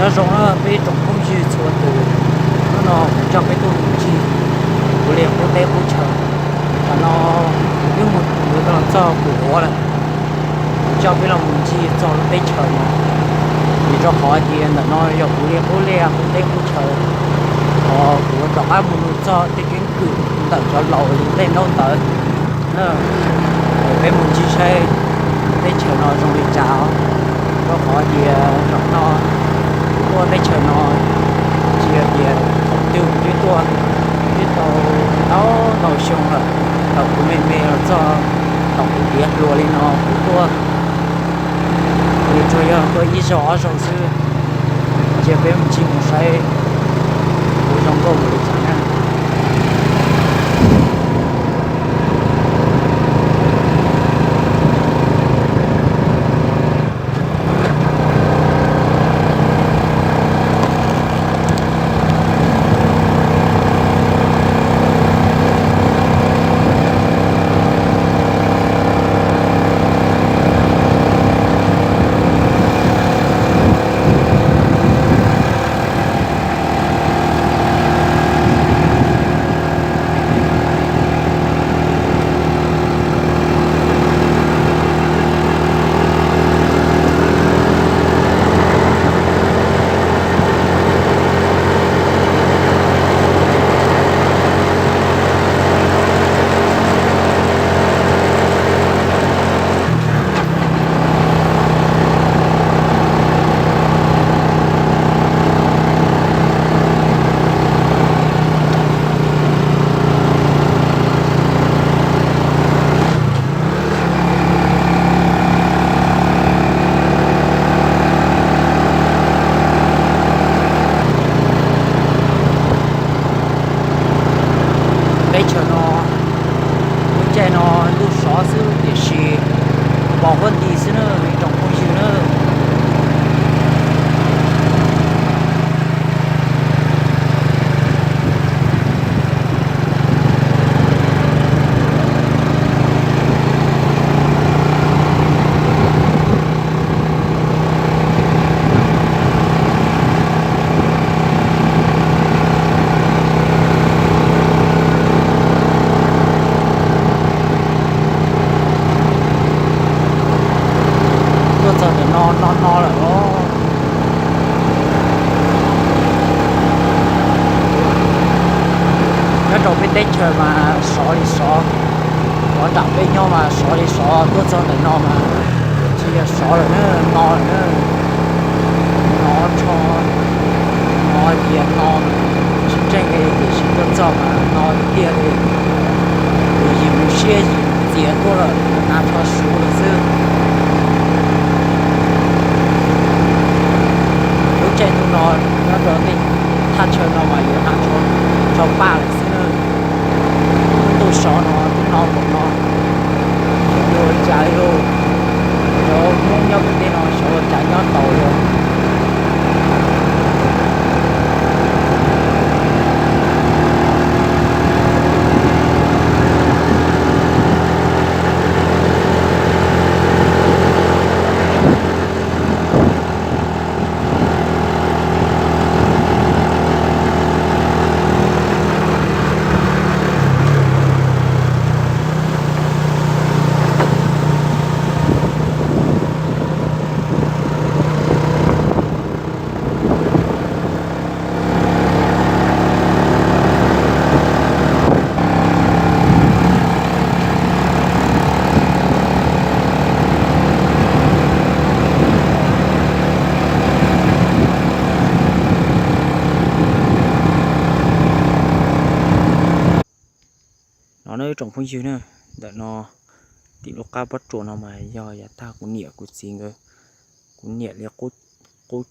Nyob zoo na peb tsoom phooj ywg txhua tus, hnub no kuv coj peb tuaj mus ncig qub liaj qub teb qub chaw. Tam no wb mus yuav tau los txog Pus Huav lawm, kuv coj peb los mus ncig txog lub teb chaws no, vim rau qhov tias ntawm no yog qub liaj qub liaj qub teb qub chaw, os kuv rov qab mus txog tej keeb kwm ntawm cov laus tej ntaub ntawv. Peb mus ncig saib teb chaws no zoo li cas os, rau qhov tias zaum no tuaj teb chaws no tsis yog tias thaum twg kuv twb tuaj, twb tau ntau ntau xyoo lawm, thaum kuv me me los txog thaum kuv tiav hluas li no kuv tuaj, kuv tsuas yog tuaj ib zaug ob zaug xwb. Cia peb mus ncig mus saib kuv zoo nkauj npaum li cas na. Teb chaws no lub caij no ntuj sov xwb tiam sis npos huab nti xwb na ib tsoom phooj ywg na. Tuaj txog ntawm no no no lawm os. Nyob rau peb teb chaws mas sov li sov, qhov nram peb nyob mas sov li sov, tuaj txog ntawm no mas tsis yog sov lawm na, no lawm na. No tsho, no tias no tsis tseeb li tiam sis tuaj txog mas no tiag li. Yus yim mus siab yim txias tuaj lawm hnav tsho suv lawm xwb. Lub caij ntuj no nyob rau tej thaj chaw no mas yuav hnav tsho paj lawm xwb na. Ntuj sov no twb no npaum no, xyov ua cas li lauj. Cov Hmoob nyob pem tej no xyov ua cas nyob tau li. No na tsoom phooj ywg na, ntawm no tim lub qab pob tsuas no mas yog yav tag kuv niam kuv txiv nkawd, kuv niam li qub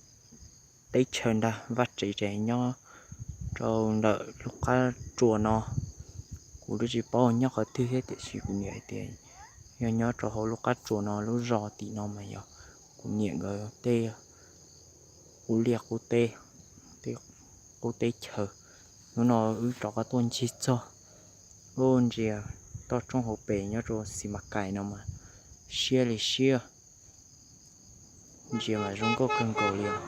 teb chaws ntag, vaj tsev ces nyob rau ntawm lub qab tsuas no. Kuv twb tsis paub nyob qhov twg thiab tiam sis kuv niam hais tias yog nyob rau hauv lub qab tsuas no lub zos tim no mas yog kuv niam nkawd tej qub liaj qub teb, tej qub teb chaws. Hnub no wb rov qab tuaj ncig txog, ub ntsia toj roob hauv pes nyob rau Xis Mas Kais no mas siab li siab, ntsia mas zoo nkauj kawg nkaus li os.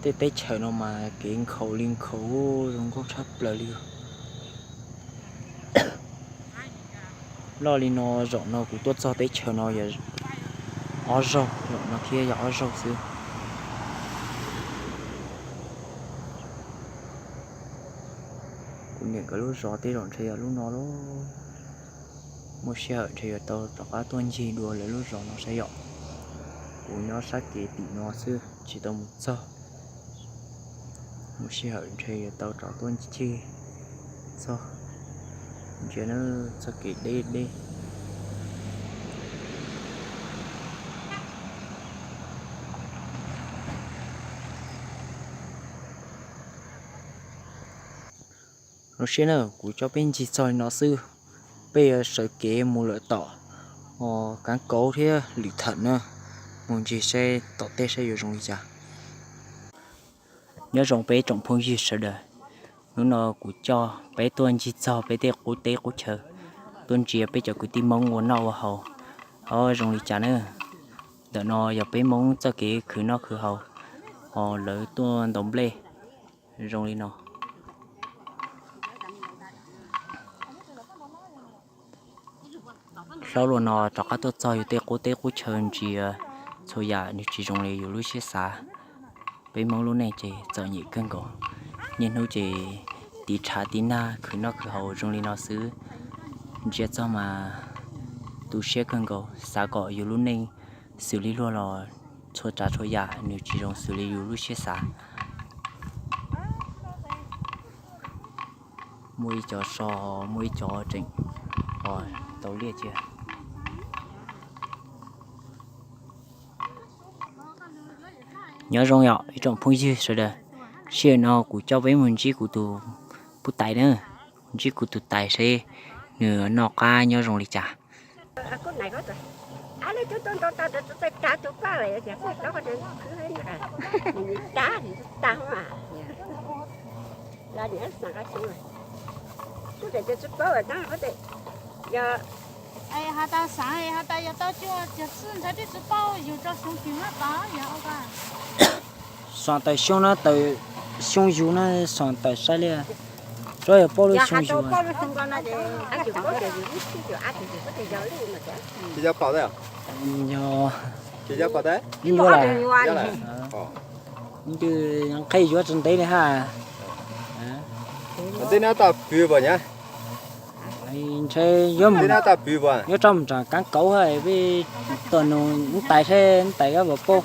Tej teb chaws no mas kev nkhaus li nkhaus, zoo nkauj tshaj plaws li. Loj li no, zaum no kuv tuaj txog teb chaws no yog ob zaug, zaum no thiab yog ob zaug xwb. Kuv niam nkawd lub zos tej zaum ntshe yog lub no lauj. Muaj sij hawm ntshe yuav tau rov qab tuaj ncig dua lawv lub zos no saib yom. Kuv nyob sab kev tim no xwb tsis tau mus txog. Muaj sij hawm ntshe yuav tau rov tuaj ncig txog. Ntsia na, txoj kev deb deb. Zoo siab na, kuv coj peb ncig txog li no xwb, peb yuav sawv kev mus lawm tom Kaav Kauv thiab Lwm Thawm na, mus ncig saib tom tej saib yuav zoo li cas. Nyob zoo peb tsoom phooj ywg sawv daws, hnub no kuv coj peb tuaj ncig txog peb tej qub teb qub chaw, tuaj ntsia peb cov kwv tij Hmoob ua noj ua haus, ho zoo li cas na. Ntawm no yog peb Hmoob txoj kev khwv noj khwv haus, ho lawv tuaj ntaus nplej zoo li no. Hlob luag no rov qab tuaj txog yus tej qub teb qub chaw ntsia txhua yam nws tsis zoo li yus lub siab xav. Peb Hmoob lub neej ces txom nyem kawg nkaus, niaj hnub ces tiv tshav tiv nag khwv noj khwv haus zoo li no xwb. Ntsia txog mas tu siab kawg nkaus, xav kom yus lub neej xws li luag los txhua tsav txhua yam nws tsis zoo xws li yus lub siab xav. Muaj ib cov so, muaj ib cov tseem tau liaj cia. Nyob zoo yom ib tsoom phooj ywg sawv daws, sij hawm no kuv coj peb mus ntsib kuv tus pub tais na, ntsib kuv tus tais seb nws noj qab nyob zoo li cas. Has tas xav has tas yog tau cuag cog txwj ntxhais twb tsis paub yug rau xyoo twg mab tod yog. Xom tawm xyoo no, tawm xyoo yug no, xom tawm sai li. Tsuav yog paub lub xyoo yug. Yog, ib ntua lawm. Nqhis yuav tsis ntev li ha. Ntshe yuav mus, yuav rau mus nram Kaav Kauv ha, peb tuaj nug nws tais seb nws tais kab puas paub.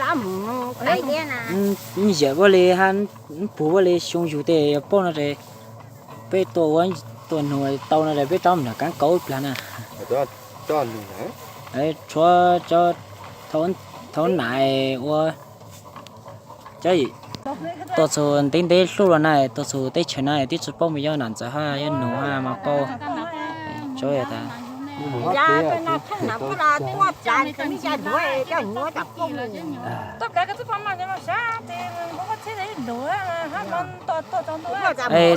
Nws yam ua li ha, nws puag ua li xyoo yug tej yuav paub no ces peb tuaj ua, tuaj nug tau no ces peb rov mus nram Kaav Kauv ib plag na. Tshuav cov thaum nam ua, cov tuaj txug ntev ntev hluj los na, tuaj txug teb chaws na twb tsis paub mus yog nam ntxawm hab yog nug hab mas paub. Tsuav tas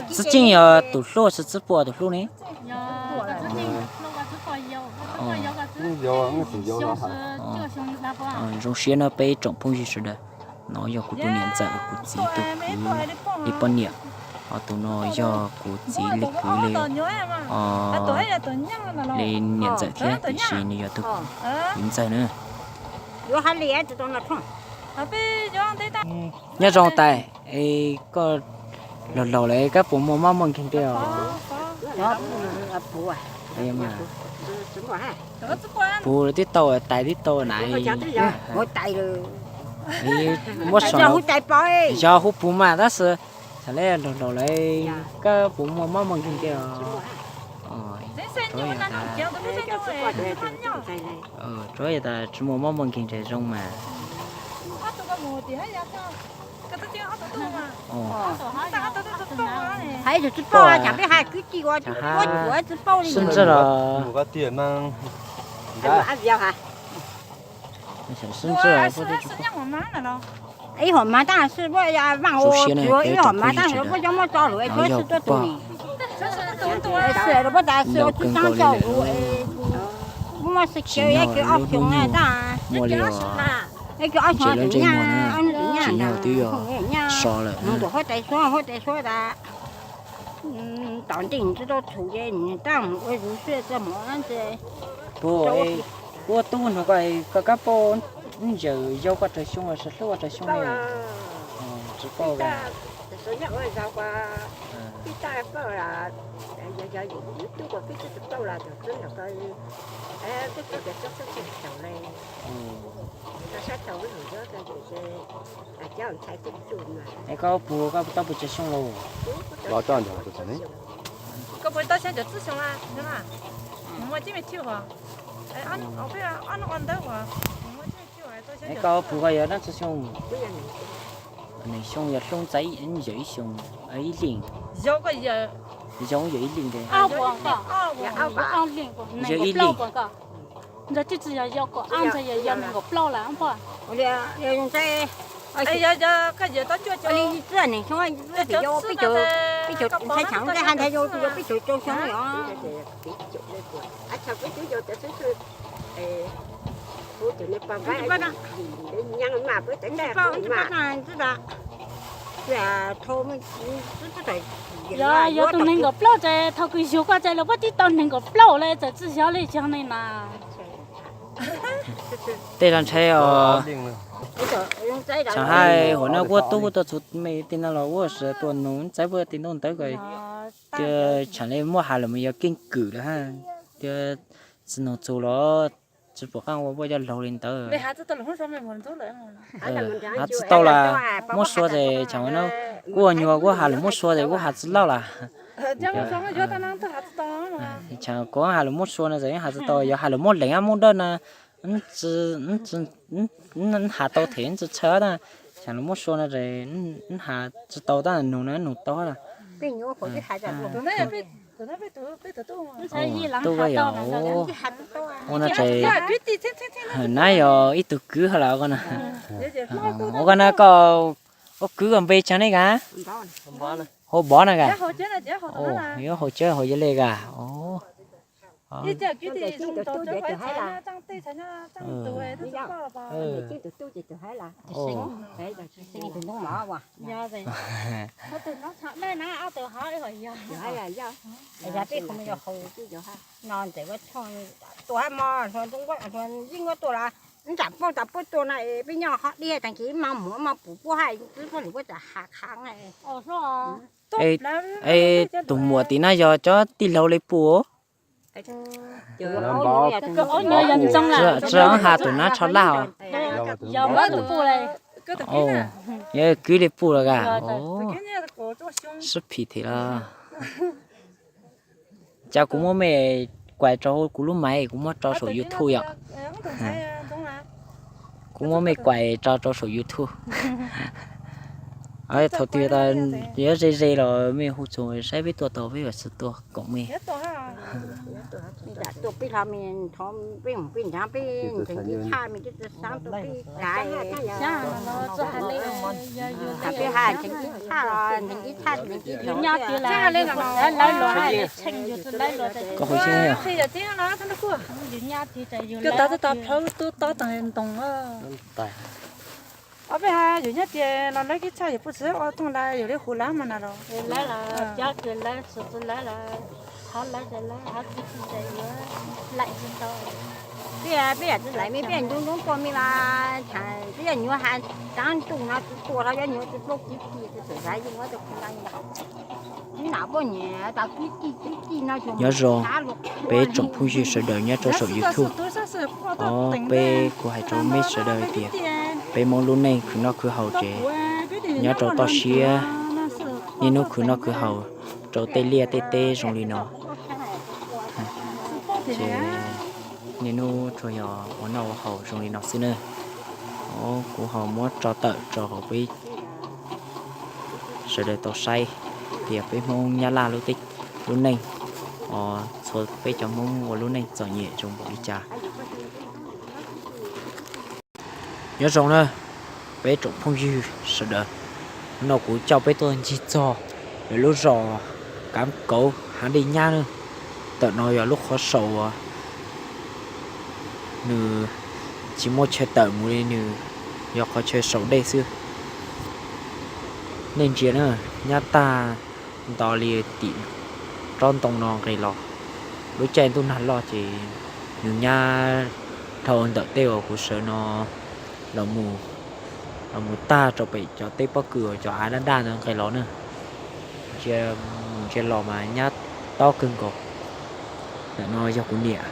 Txiv Ceej yog tus hluas, txiv puas tus hluas ne? Zoo siab na peb tsoom phooj ywg sawv daws. No yog kuv tus niam ntxawm, kuv txiv tus kwv li poj niam. Ho tus no yog kuv txiv li kwv li, li niam ntxawm thiab, tiam sis nws yog tus kwv ntxawg na. Nyob zoo tais, es koj laug laug lawm koj puas muaj mob muaj nkeeg tej os? Puag twb tau, tais twb tau na. Muab so, yog hu puag mas tab sis thaum lawv laug laug lawm koj puas muaj mob muaj nkeeg tej os? Tsuav yog tas tsis muaj mob muaj nkeeg ces zoo mas. Sib ntsib los, sib ntsib los, ib hom mas tab sis vaj ua tsuav ib hom mas tab sis puab cov muab tso lawm, tsuav sib tuaj tus ni. Puab tas sib ua tib tsaab coj kuv, puab muab sib kiv ib kiv ob xyoos na tab, ib kiv ob xyoos tus nyaj, ob hnub tus nyaj, tso lawm. Mus huab tais suab, huab tais suab tas tom ntej tsis tau txhum ces tab mus ua zuv xwb txog mus ua ntse. Puag, kuv ua tub nug koj, koj kab paub ntsaws yau koj rau xyoo los sawv hlub koj rau xyoo li? Tsis paub. Es koj puag koj tau puas tsawg xyoo lauj? Koj puas tau xyoo cov txwj xyoo la? Es koj puag koj yog dab txhua xyoo? Nees xyoo yog hlub ntxaib yawm ib xyoo, ib leeg. Zoo yawm ib leeg. Yawm ib leeg. Ntawd tsis tsis yog yau kaum ob, ntawd yog yau nees nkaum plaub lawm pog. Li txij nees xyoo peb caug, peb caug, ntshai tsam ntshai hais ntshai yau peb caug rau xyoo yom. Yog, yog tus nees nkaum plaub ces thaum kuv yug koj ces lawv puab tib tau nees nkaum plaub lawm, txawm tsis yog li xyoo ne na. Tej zaum ntshai os. Tseem hais huam no kuv tub kuv tau txhum me tim no los kuv ua sawv tuaj nug ntxaib puag tim ntawd ntawd ko. Tias tsam li muaj has lawm mas yog keeb kwm lawm hab. Tias tsis nug txhum los tsis pom qab ua puab coj laug li ntawd. Has tsis tau las, muab sua ces tsam no kuv ua nyuag kuv has lus muab sua ces kuv has tsis laub las. Tsam kuv has lus muab sua no ces has tsis tau, yog has lus muab leev muab dawb no has tau them tsis txhawj na. Tsam lus muab sua no ces has tsis tau tab nug no nug tau las. Tub ko yog ua no ces nab yog ib tug kwv hab las ko na. Ua ko na koj, koj kwv koj npe tsawg ne ka? Hauv Npov na ka? Yuav hauv tsev hauv yog le ka? Tus hab mog, yeej ua tuaj las, ntsam puab tas puab tuaj na, peb nyob ho dib tag kis maj muag maj pum puab hab, twb puab lwm puab tas has khav. Es tus muam tim no yog cov tij laug li puj? Tsis has tus nab tsho laj os. Yog kwv li puj los ka? Sib phim thiab los. Cas kuv muab mej kuais rau kuv lub maiv kuv muab tso saum YouTube yom. Kuv muab mej kuais tso rau saum YouTube. Thaum twg yuav ze ze los mej hu txug saib peb tuaj tau peb mam li tuaj koom mej. Koj hu xwb. Ob peb ha yus nyob tias los lawv kib tshaj yus puj txwv ua thooj lawv yus li hu lawv mas na los. Peb, peb yam tsis laim mej, peb yam ncoo ncoo tuaj mej los thaum peb yog nyuam has tsav ntuj no tsis tuaj los yog nyuam tsis tuaj kwv tij tsis txawm xav yeej ua tau khu na. Nyob zoo peb tsoom phooj ywg sawv daws nyob rau saum YouTube. Os, peb kuv hais rau mej sawv daws tias peb Hmoob lub neej khwv noj khwv haus ces nyob rau toj siab, niaj hnub khwv noj khwv haus rau tej liaj tej teb zoo li no. Ces niaj hnub tsuas yog ua noj ua haus zoo li no xwb na. Kuv ho muab tso tawm rau hauv peb sawv daws tau saib tias peb Hmoob Nyab Laj lub neej, txhua peb cov Hmoob ua lub neej txom nyem zoo npaum li cas. Nyob zoo na peb tsoom phooj ywg sawv daws, no kuv coj peb tuaj ncig txog lawv lub zos Kav Kauv Hav Dej Nyab na. Ntawm no yog lub qhov saum uas nws tsis muaj chaw tawm mus li, nws yog qhov chaw saum dej xwb. Nej ntsia na, nyab tag nto li tim tsob ntoo no nqis los. Lub caij ntuj nag loj ces nws nyab dhau ntawm tej uas kuv sawv no los mus, los mus tag rau pem cov teb pob kws uas cov av daj daj ntawd nqis los na. Ntsia mus ntsia los mas nyab tob kawg nkaus. Ntawm no yog kuv niam.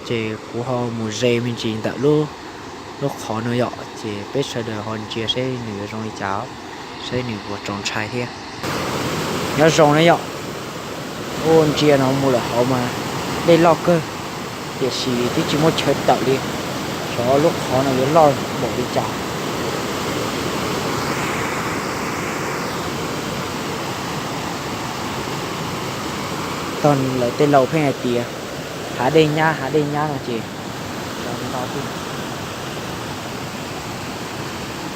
Ces kuv ho mus ze me ntsis ntawm lub, lub qhov no yom, ces peb sawv daws ho ntsia seb nws yuav zoo li cas, seb nws puas txaus ntshai thiab. Nyob zoo na yom. Ua ntsia no mus lawm hauv mas dej loj kawg, tiam sis twb tsis muaj chaw tawm li. Xyov lub qhov no yuav loj npaum li cas. Tog lawv tej laus pheej hais tias hav dej nyab, hav dej nyab no ces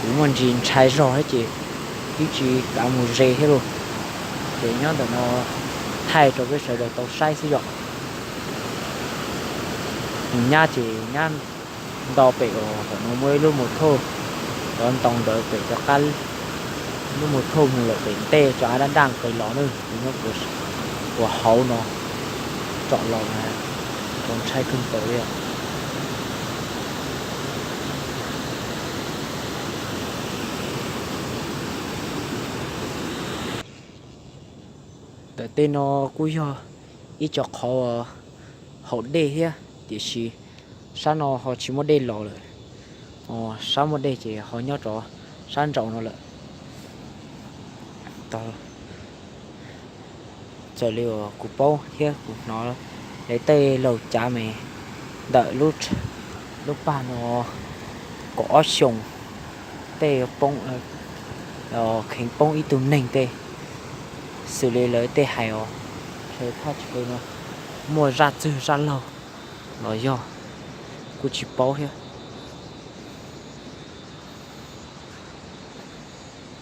kuv muaj ntsis ntshai zog thiab ces twb tsis kav mus ze thiab lauj. Ces nyob ntawm no thaij rau peb sawv daws tau saib xwb yom. Nws nyab ces nyab nto pem uas thaum no muaj ib lub mus thauj, cov ntoo ntawd pem rov qab, lub mus thauj mus lawm pem ntej cov av daj daj nqis los na, nyob puag hauv no tsom los mas txaus ntshai kawg nkaus li os. Ntawm tej no kuj yog ib co qhov haus dej thiab, tiam sis sab no ho tsis muaj dej los lawm. Sab muaj dej ces ho nyob rov sab nraum no lawm. Txawm li uas kuv paub thiab kuv hnov lawv tej laus cav mas ntawm lub pag no kaum ob xyoos tej poob, kheev poob ib tug neeg tej, xws li lawv tej hais os, thaj chaw no muaj zaj txwg zaj laug los yog, kuj tsis paub thiab.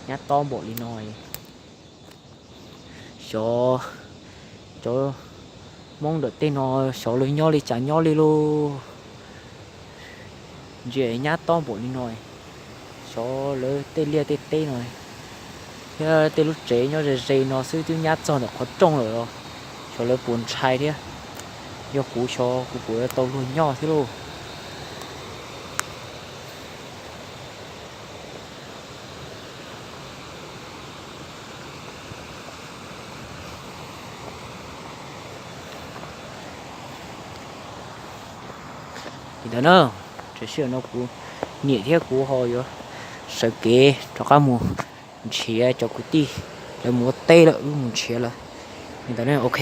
Nyab tob npaum li no, xyov cov Hmoob ntawm tej no xyov lawv nyob li cas nyob li lauj. Ntsia nyab tob npaum li no, xyov lawv tej liaj tej teb no thiab tej lub tsev nyob ze ze no xwb twb nyab txog ntawm qhov rooj lawm los xyov lawv puas ntshai thiab. Yog kuv xyov kuv puas yuav tau luag nyob thiab lauj. Li ntawd na, tseem sij hawm no kuv niam thiab kuv ho yuav sawv kev rov qab mus nrhiav cov kwv tij, lawv mus ua teb lawm wb mus nrhiav lawm. Li ntawd ne, ok.